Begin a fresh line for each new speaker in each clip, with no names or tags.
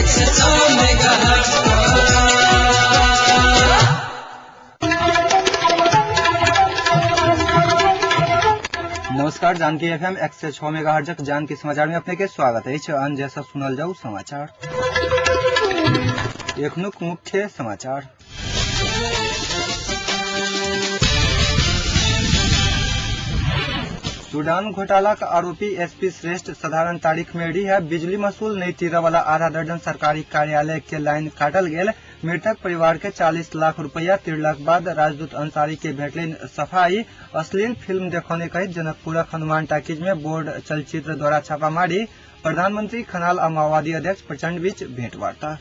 106 megahertz पर।
नमस्कार, Janaki F M 106 मेगाहर्ट्जक Janaki समाचार में अपने के स्वागत अछि। अन जैसा सुनल जाऊ समाचार। एखनुक मुख्य समाचार। सूडान घोटालाक आरोपी एसपी श्रेष्ठ साधारण तारीख में रिहा। बिजली महसूल नहीं तीरऽ वाला आधा दर्जन सरकारी कार्यालय के लाइन काटल गेल। मृतक परिवार के 40 लाख रुपया तिरलाक बाद राजदूत अंसारी के भेटलनि सफाई। अश्लील फिल्म देखौने कहित जनकपुरक हनुमान टाकीज में बोर्ड चलचित्र द्वारा छापामारी। प्रधानमंत्री खनाल आ माओवादी अध्यक्ष प्रचंड बीच भेंटवार्ता।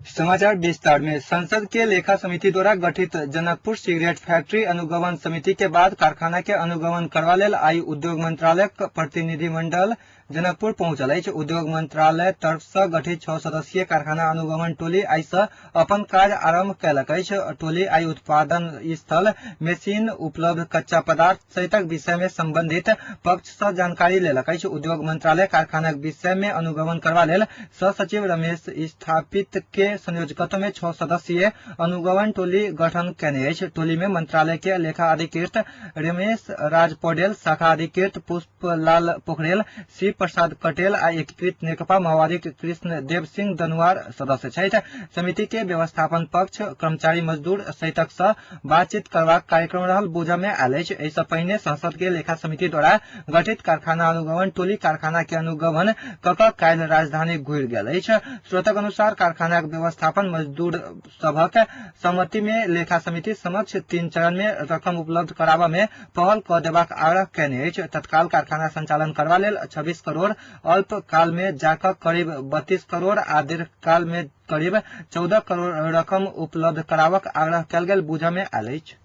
समाचार विस्तार में। संसद के लेखा समिति द्वारा गठित जनकपुर सिगरेट फैक्ट्री अनुगमन समिति के बाद कारखाना के अनुगमन करवा लेल आई उद्योग मंत्रालय प्रतिनिधिमंडल जनकपुर पहुंचल अछि। उद्योग मंत्रालय तरफ सँ गठित 6 सदस्यीय कारखाना अनुगमन टोली आई सँ अपन कार्य आरंभ कयलक अछि। टोली आई उत्पादन स्थल, मशीन, उपलब्ध कच्चा पदार्थ सहितक विषय में संबंधित पक्ष सँ जानकारी लेलक अछि। उद्योग मंत्रालय कारखानाक विषय में अनुगमन करवा लेल सचिव रमेश स्थापित के संयोजकत्व में 6 सदस्यीय अनुगमन टोली गठन केने अछि। टोली में मंत्रालय के लेखा अधिकृत रमेश राज पौडेल, शाखा अधिकृत पुष्पलाल पोखरेल, शिव प्रसाद कटेल आ एकीकृत नेकपा माओवादी कृष्ण देव सिंह दनुआर सदस्य छथि। समिति के व्यवस्थापन पक्ष, कर्मचारी, मजदूर सहितक सँ बातचीत करबाक कार्यक्रम रहल बुझऽ में आयल अछि। एहि सँ पहिने संसद के लेखा समिति द्वारा गठित कारखाना अनुगमन टोली कारखाना के अनुगमन क कऽ काल्हि राजधानी घुरि गेल अछि। स्रोतक अनुसार कारखानाक व्यवस्थापन मजदूर सभक सहमति में लेखा समिति समक्ष 3 चरण में रकम उपलब्ध कराबऽ में पहल क देबाक आग्रह कयने अछि। तत्काल कारखाना संचालन करबा लेल 26 करोड़, अल्पकाल में जाकऽ करीब 32 करोड़ आ दीर्घकाल में करीब 14 करोड़ रकम उपलब्ध कराबक आग्रह कयल गेल बुझऽ में आयल अछि।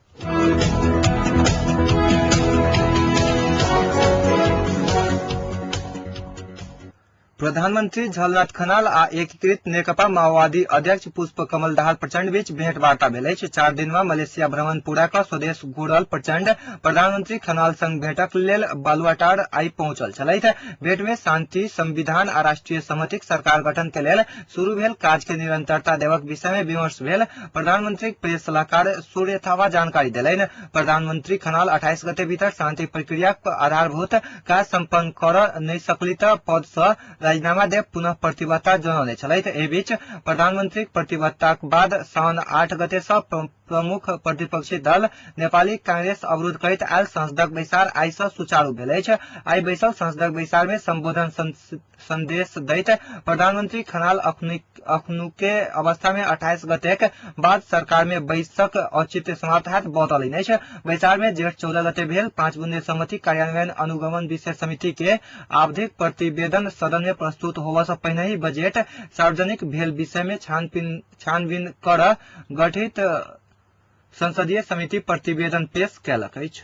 प्रधानमंत्री झलनाथ खनाल आ एकीकृत नेकपा माओवादी अध्यक्ष पुष्प कमल दाहाल प्रचंड बीच भेंटवार्ता भेल अछि। 4 दिनवा मलेशिया भ्रमण पूरा कऽ स्वदेश घुरल प्रचंड प्रधानमंत्री खनाल संग भेंटक लेल बालुआटार आई पहुंचल छलथि। भेंट में शांति, संविधान आ राष्ट्रीय सहमतिक सरकार गठन के लेल शुरू भेल काज के निरंतरता देबक विषय में विमर्श भेल। प्रधानमंत्री प्रेस सलाहकार सूर्य थापा जानकारी देलनि। प्रधानमंत्री खनाल 28 गते भीतर शांति प्रक्रिया आधारभूत काज सम्पन्न करऽ नहि सकली तऽ पद सँ राजीनामा देब पुनः प्रतिबद्धता जनौने छलथि। एहि बीच प्रधानमंत्रीक प्रतिबद्धताक बाद साउन 8 गते सँ प्रमुख प्रतिपक्षी दल नेपाली कांग्रेस अवरुद्ध करैत आयल संसदक बैसार आइ सँ सुचारू भेल अछि। आइ बैसल संसदक बैसार में संबोधन संदेश दैत प्रधानमंत्री खनाल अखनुके अवस्था में 28 गतेक बाद सरकार में बैसक औचित्य समाप्त हैत बतौलनि अछि। बैसार में जेठ 14 गते भेल 5 बुंदे सहमति कार्यान्वयन अनुगमन विशेष समिति के आवधिक प्रतिवेदन सदन में प्रस्तुत होबय सँ पहिने ही बजट सार्वजनिक भेल विषय में छानबीन कर गठित संसदीय समिति प्रतिवेदन पेश कयलक अछि।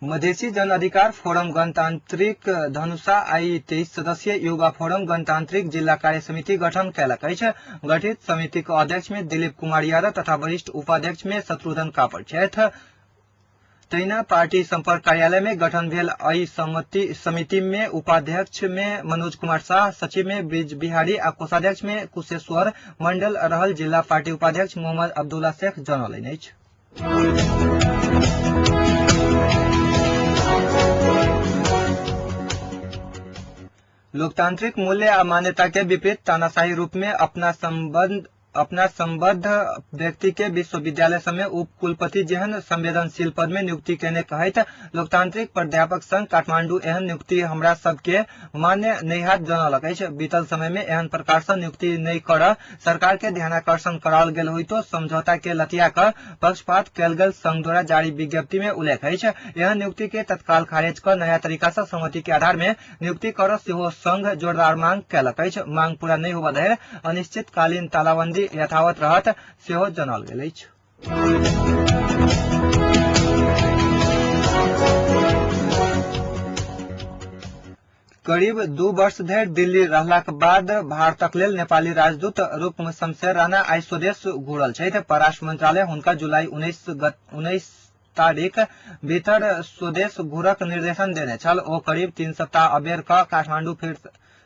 मधेसी जन अधिकार फोरम गणतांत्रिक धनुषा आई 23 सदस्यीय युवा फोरम गणतांत्रिक जिल्ला कार्य समिति गठन कयलक अछि। गठित समितिक अध्यक्ष में दिलीप कुमार यादव तथा वरिष्ठ उपाध्यक्ष में शत्रुघ्न कापड़ छथि। तहिना पार्टी संपर्क कार्यालय में गठन भेल एहि समिति में उपाध्यक्ष में मनोज कुमार शाह, सचिव में ब्रिज बिहारी आ कोषाध्यक्ष में कुशेश्वर मंडल रहल जिला पार्टी उपाध्यक्ष मोहम्मद अब्दुल्ला शेख जनौलनि अछि। लोकतांत्रिक मूल्य आ मान्यता के विपरीत तानाशाही रूप में अपना संबद्ध व्यक्ति के विश्वविद्यालय समय उपकुलपति जेहन संवेदनशील पद में नियुक्ति केने कहैत लोकतांत्रिक प्राध्यापक संघ काठमांडू एहन नियुक्ति हमरा सबके मान्य नहि हैत जनौलक अछि। बीतल समय में एहन प्रकार सँ नियुक्ति नहि कर सरकार के ध्यानाकर्षण कराओल गेल होइतो समझौता के लतिया क पक्षपात कयल गेल संघ द्वारा जारी विज्ञप्ति में उल्लेख अछि। एहन नियुक्ति के तत्काल खारिज क नया तरीका सँ सहमति के आधार में नियुक्ति कर सेहो संघ जोरदार मांग कयलक अछि। मांग पूरा नहि होबय धरि अनिश्चितकालीन तालाबंदी यथावत रहत सेहो जनौल गेल अछि। करीब 2 वर्ष धरि दिल्ली रहलाक बाद भारतक लेल नेपाली राजदूत रूप शमशेर राणा आइ स्वदेश घुरल छथि। परराष्ट्र मंत्रालय हुनका जुलाई 19 तारीख भीतर स्वदेश घुरक निर्देशन देने छल। ओ करीब 3 सप्ताह अबेर क काठमांडू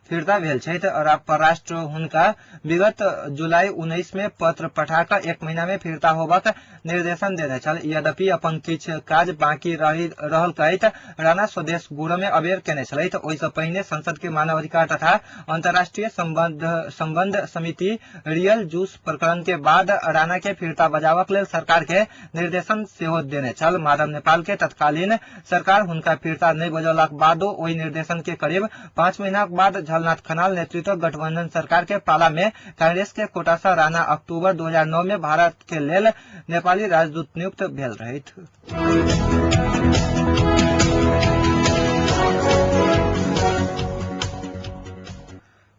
फिर्ता भेल छथि। परराष्ट्र हुनका विगत जुलाई 19 में पत्र पठा क 1 महीना में फिर्ता होबक निर्देशन देने छल। यद्यपि अपन किछ काज बाँकी रहल कहैत राणा स्वदेश घुरऽ में अबेर केने छलथि। ओहि सँ पहिने संसद के मानवाधिकार तथा अंतर्राष्ट्रीय संबंध समिति रियल जूस प्रकरण के बाद राणा के फिर्ता बजावक लेल सरकार के निर्देशन सेहो देने छल। माधव नेपाल के तत्कालीन सरकार हुनका फिर्ता नहि बजौलाक बादो ओहि निर्देशन के करीब 5 महीनाक बाद झलनाथ खनाल नेतृत्व गठबंधन सरकार के पाला में कांग्रेस के कोटा सँ राणा अक्टूबर 2009 में भारत के लेल नेपाली राजदूत नियुक्त भेल रहथि।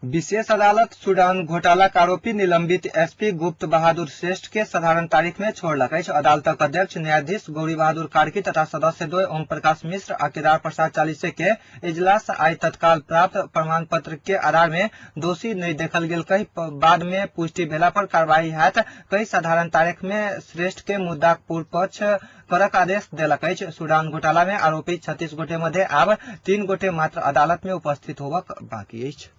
विशेष अदालत सुडान घोटालाक आरोपी निलंबित एसपी गुप्त बहादुर श्रेष्ठ के साधारण तारीख में छोड़लक अछि। अदालतक अध्यक्ष न्यायाधीश गौरी बहादुर कार्की तथा सदस्य द्वय ओम प्रकाश मिश्र आ केदार प्रसाद चालीसे के इजलास आइ तत्काल प्राप्त प्रमाण पत्र के आधार में दोषी नहि देखल गेल कहि बाद में पुष्टि भेला पर कार्रवाई हैत कहि साधारण तारीख में श्रेष्ठ के मुद्दाक पूर्व पक्ष करक आदेश देलक अछि। सुडान घोटाला में आरोपी 36 गोटे मध्य आब 3 गोटे मात्र अदालत में उपस्थित होबक बाकी अछि।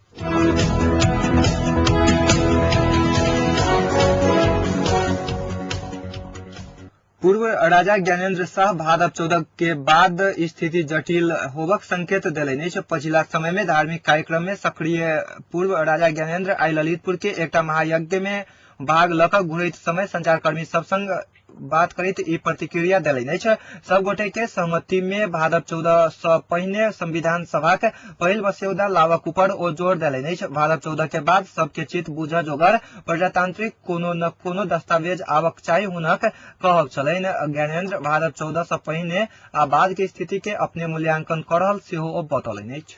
पूर्व राजा ज्ञानेन्द्र शाह भादव 14 के बाद स्थिति जटिल होबक संकेत देलनि अछि। पछिला समय में धार्मिक कार्यक्रम में सक्रिय पूर्व राजा ज्ञानेन्द्र आइ ललितपुर के एकटा महायज्ञ में भाग ल क घुरैत समय संचारकर्मी सब संग बात करैत ई प्रतिक्रिया देलनि अछि। सब गोटे के सहमति में भादव 14 सँ पहिने संविधान सभाक पहिल मस्यौदा लावक ऊपर ओ जोर देलनि अछि। भादव 14 के बाद सबके चित बुझ जोगर प्रजातांत्रिक कोनो न कोनो दस्तावेज आवक चाही हुनक कहब छलनि। ज्ञानेन्द्र भादव 14 सँ पहिने आ बाद के स्थिति के अपने मूल्यांकन क रहल सेहो ओ बतौलनि अछि।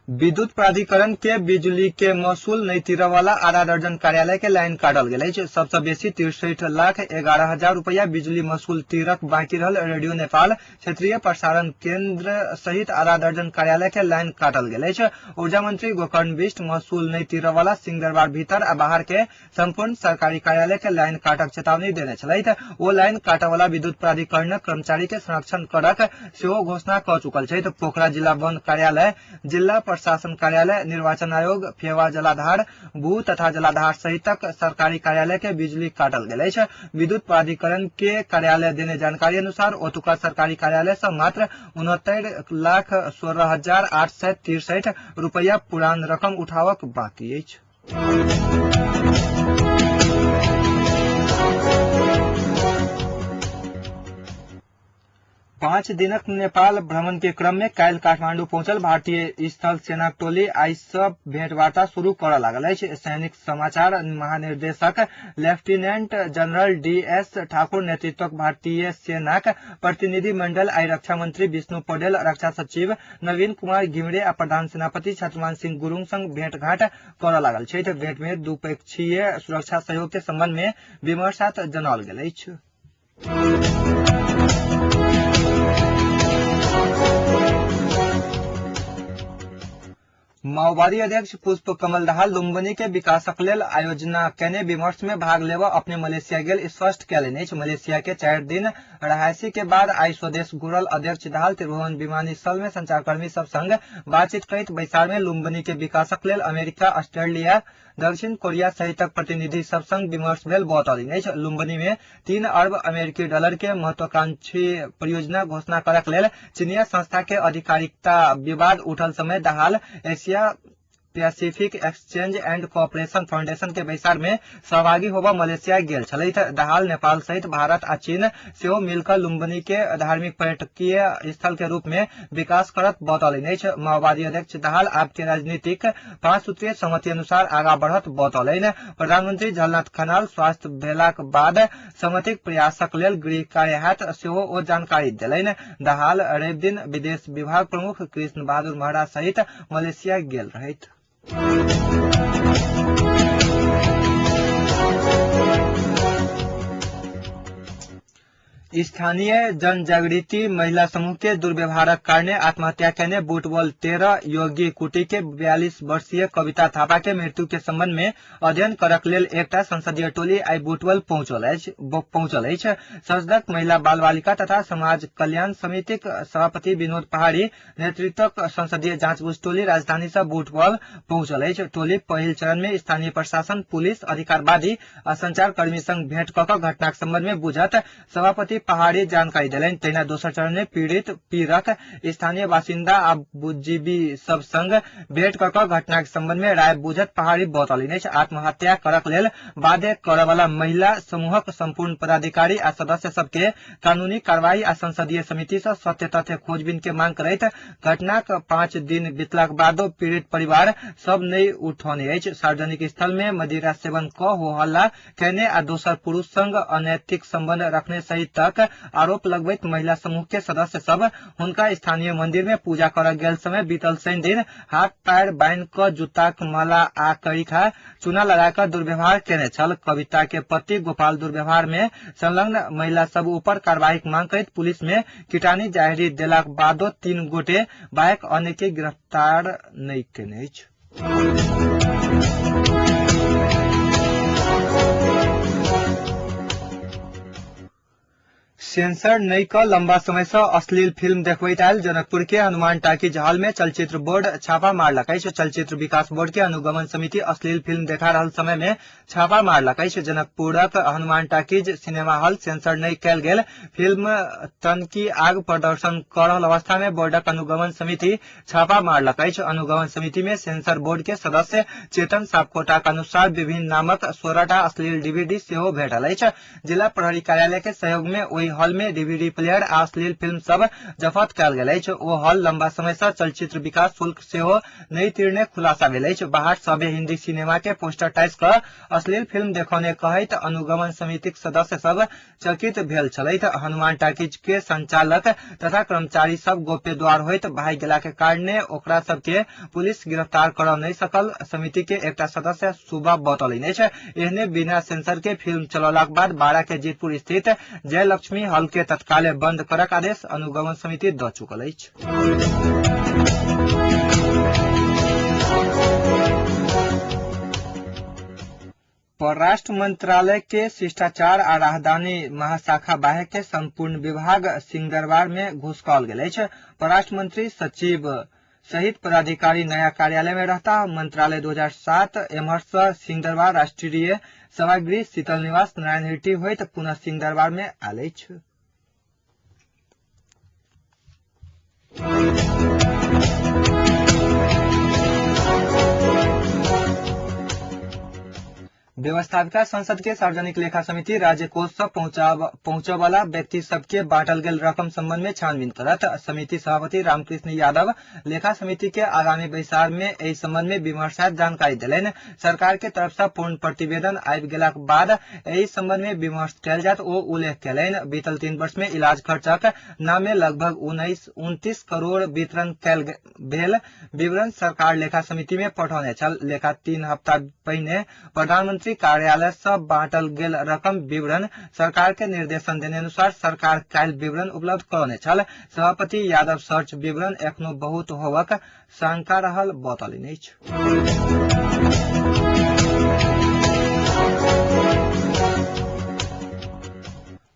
विद्युत प्राधिकरण के बिजुली के महसूल नहि तीरऽ वाला आधा दर्जन कार्यालय के लाइन काटल गेल अछि। सबसँ बेसी 63,11,000 रुपया बिजुली महसूल तीरक बाकी रहल रेडियो नेपाल क्षेत्रीय प्रसारण केंद्र सहित आधा दर्जन कार्यालय के लाइन काटल गेल अछि। ऊर्जा मंत्री गोकर्ण बिष्ट महसूल नहि तीरऽ वाला सिंहदरबार भीतर आ बाहर के संपूर्ण सरकारी कार्यालय के लाइन काटक चेतावनी देने छलथि। ओ लाइन काटऽ वाला विद्युत प्राधिकरणक कर्मचारी के संरक्षण करक सेहो घोषणा क चुकल छथि। पोखरा जिला वन कार्यालय, जिला प्रशासन कार्यालय, निर्वाचन आयोग, फेवा जलाधार, भू तथा जलाधार सहितक सरकारी कार्यालय के बिजली काटल गेल अछि। विद्युत प्राधिकरण के कार्यालय देने जानकारी अनुसार ओतुका सरकारी कार्यालय सँ मात्र 69,16,863 रुपया पुरान रकम उठावक बाकी अछि। 5 दिनक नेपाल भ्रमण के क्रम में काल्हि काठमांडू पहुंचल भारतीय स्थल सेनाक टोली आइ सँ भेंटवार्ता शुरू करऽ लागल अछि। सैनिक समाचार महानिर्देशक lieutenant general D S Thakur नेतृत्वक भारतीय सेनाक प्रतिनिधि मंडल आइ रक्षा मंत्री विष्णु पौडेल, रक्षा सचिव नवीन कुमार घिमिरे आ प्रधान सेनापति छत्रमान सिंह गुरुङ संग भेंटघाट करऽ लागल छथि। भेंट में द्विपक्षीय सुरक्षा सहयोग के संबंध में विमर्शात जनाओल गेल अछि। माओवादी अध्यक्ष पुष्प कमल दाहाल लुम्बिनी के विकासक लेल आयोजना केने विमर्श में भाग लेबऽ अपने मलेशिया गेल स्पष्ट कयलनि अछि। मलेशिया के 4 दिन रहायशी के बाद आइ स्वदेश घुरल अध्यक्ष दाहाल त्रिभुवन विमानस्थल में संचारकर्मी सब संग बातचीत करैत बैसार में लुम्बिनी के विकासक लेल अमेरिका, ऑस्ट्रेलिया, दक्षिण कोरिया सहितक प्रतिनिधि सब संग विमर्श भेल बतौलनि अछि। लुम्बिनी में 3 अरब अमेरिकी डॉलर के महत्वाकांक्षी परियोजना घोषणा करक लेल चीनिया संस्था के आधिकारिकता विवाद उठल समय Dahal Asia Pacific exchange and cooperation foundation के बैसार में सहभागी होबऽ मलेशिया गेल छलथि। दाहाल नेपाल सहित भारत आ चीन सेहो मिलकऽ लुम्बिनी के धार्मिक पर्यटकीय स्थल के रूप में विकास करत बतौलनि अछि। माओवादी अध्यक्ष दाहाल आब के राजनीतिक 5 सूत्रीय सहमति अनुसार आगा बढ़त बतौलनि। प्रधानमंत्री झलनाथ खनाल स्वास्थ्य भेलाक बाद सहमतिक प्रयासक लेल गृह कार्य हैत सेहो ओ जानकारी देलनि। दाहाल रवि दिन विदेश विभाग प्रमुख कृष्ण बहादुर महरा सहित मलेशिया गेल रहथि। स्थानीय जनजागृति महिला समूह के दुर्व्यवहारक कारणे आत्महत्या केने बुटवल 13 योगी कुटी के 42 वर्षीय कविता थापा के मृत्यु के संबंध में अध्ययन करक लेल एकटा संसदीय टोली आइ बुटवल पहुंचल अछि। संसदक महिला बाल बालिका तथा समाज कल्याण समितिक सभापति विनोद पहाड़ी नेतृत्वक संसदीय जाँचबुझ टोली राजधानी सँ बुटवल पहुंचल अछि। टोली पहिल चरण में स्थानीय प्रशासन, पुलिस, अधिकारवादी आ संचारकर्मी संग भेंट क घटनाक संबंध में बुझत सभापति पहाड़ी जानकारी देलनि। तहिना दोसर चरण में पीड़ित पीड़क स्थानीय बासिन्दा आ बुद्धिजीवी सब संग भेंट क घटनाक संबंध में राय बुझत पहाड़ी बतौलनि अछि। आत्महत्या करक लेल बाध्य करऽवला महिला समूहक संपूर्ण पदाधिकारी आ सदस्य सबके कानूनी कार्रवाई आ संसदीय समिति सँ सत्य तथ्य खोजबीन के मांग करैत घटनाक 5 दिन बीतलाक बादो पीड़ित परिवार सब नहि उठौने अछि। सार्वजनिक स्थल में मदिरा सेवन क हो हल्ला केने आ दोसर पुरुष संग अनैतिक संबंध रखने सहित तक आरोप लगबैत महिला समूह के सदस्य सब हुनका स्थानीय मंदिर में पूजा करऽ गेल समय बीतल शनि दिन हाथ पैर बान्हि क जूताक माला आ करिखा चूना लगा कऽ दुर्व्यवहार केने छल। कविता के पति गोपाल दुर्व्यवहार में संलग्न महिला सब ऊपर कार्रवाईक मांग करैत पुलिस में किटानी जाहिरी देलाक बादो 3 गोटे बाहेक अन्य के गिरफ्तार नहि केने अछि। सेंसर नहि क लंबा समय से अश्लील फिल्म देखबैत आयल जनकपुर के हनुमान टाकीज हॉल में चलचित्र बोर्ड छापा मारलक अछि। चलचित्र विकास बोर्ड के अनुगमन समिति अश्लील फिल्म देखा रहल समय में छापा मारलक अछि। जनकपुरक Hanuman talkies cinema hall sensor नहि कयल गेल फिल्म तनकी आग प्रदर्शन क रहल अवस्था में बोर्डक अनुगमन समिति छापा मारलक अछि। अनुगमन समिति में सेंसर बोर्ड के सदस्य चेतन सापकोटाक अनुसार विभिन्न नामक 16टा अश्लील डीवीडी सेहो भेटल अछि। जिला प्रहरी कार्यालय के सहयोग में ओहि हॉल में डीवीडी प्लेयर आ अश्लील फिल्म सब जफत कयल गेल अछि। ओ हॉल लंबा समय से चलचित्र विकास शुल्क सेहो नहि तिरने खुलासा भेल अछि। बाहर सभे हिंदी सिनेमा के पोस्टर टाइस क अश्लील फिल्म देखौने कहैत अनुगमन समितिक सदस्य सब चकित भेल छलथि। हनुमान टाकीज के संचालक तथा कर्मचारी सब गोप्य द्वार होइत भागि गेला के कारणे ओकरा सबके पुलिस गिरफ्तार करऽ नहि सकल समिति के एकटा सदस्य सुबह बतौलनि अछि। एहने बिना सेंसर के फिल्म चलौलाक बाद बारा के जीतपुर स्थित जयलक्ष्मी हॉल के तत्काले बंद करक आदेश अनुगमन समिति द चुकल अछि। परराष्ट्र मंत्रालय के शिष्टाचार आ राहदानी महाशाखा बाहेक के संपूर्ण विभाग सिंहदरबार में घुसकाओल गेल अछि। परराष्ट्र मंत्री सचिव सहित पदाधिकारी नया कार्यालय में रहता। मंत्रालय 2007 एम्हर से सिंहदरबार राष्ट्रीय सभागृह शीतल निवास नारायणहिटी होइत पुनः सिंहदरबार में आयल अछि। व्यवस्थापिका संसद के सार्वजनिक लेखा समिति राज्य कोष से पहुंचय वाला व्यक्ति सबके बांटल गेल रकम संबंध में छानबीन करत। समिति सभापति रामकृष्ण यादव लेखा समिति के आगामी बैसार में एहि संबंध में विमर्श जानकारी देलनि। सरकार के तरफ से पूर्ण प्रतिवेदन आबि गेलाक बाद एहि संबंध में विमर्श कयल जायत ओ उल्लेख कयलनि। बीतल 3 वर्ष में इलाज खर्चक नाम में लगभग 29 करोड़ वितरण कयल भेल विवरण सरकार लेखा समिति में पठौने छल। लेखा 3 हफ्ता पहिने प्रधानमंत्री कार्यालय से बांटल गेल रकम विवरण सरकार के निर्देशन देने अनुसार सरकार काल्हि विवरण उपलब्ध करौने छल। सभापति यादव सर्च विवरण एखनो बहुत होवक शंका रहल बतौलनि अछि।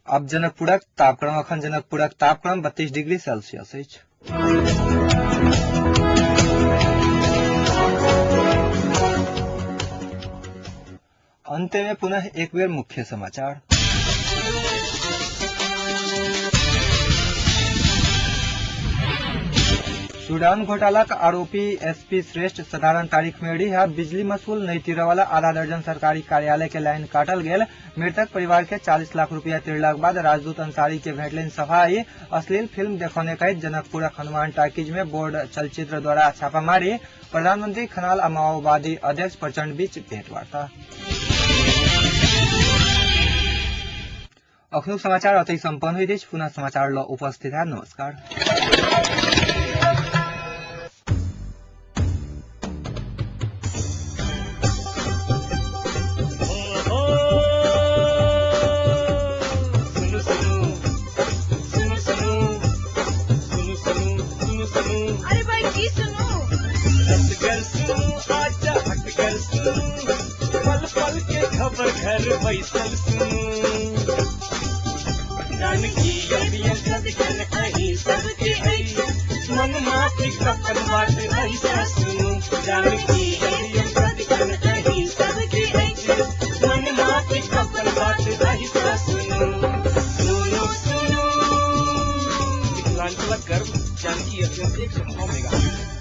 अब जनकपुरक तापक्रम। अखन जनकपुरक तापक्रम 32 डिग्री सेल्सियस अछि। अंत में पुनः एक बेर मुख्य समाचार। सूडान घोटालाक आरोपी एसपी श्रेष्ठ साधारण तारीख में रिहा। बिजली मसूल नहीं तीरवाला आधा दर्जन सरकारी कार्यालय के लाइन काटल गेल। मृतक परिवार के 40 लाख रुपया तिरलाक बाद राजदूत अंसारी के भेटलनि सफाई। अश्लील फिल्म देखौने कहैत जनकपुरक हनुमान टाकीज में बोर्ड चलचित्र द्वारा छापामारी। प्रधानमंत्री खनाल आ माओवादी अध्यक्ष प्रचंड बीच भेंटवार्ता। अखनुक समाचार अतै सम्पन्न होइत अछि। पुनः समाचार ल उपस्थित है। नमस्कार।
सुनु सुनु
खटगर सुनू, पल पल के खबर घर बैसल सुनू। जानकी एफएम सदिखन अहीं सबके अछि, मन माफिक अपन बात एहिसँ सुनू। जानकी एफएम सदिखन अहीं सबके अछि, मन माफिक अपन बात एहिसँ सुनू। सुनू सुनू मिथिलांचलक गर्व जानकी एफएम 106 मेगा।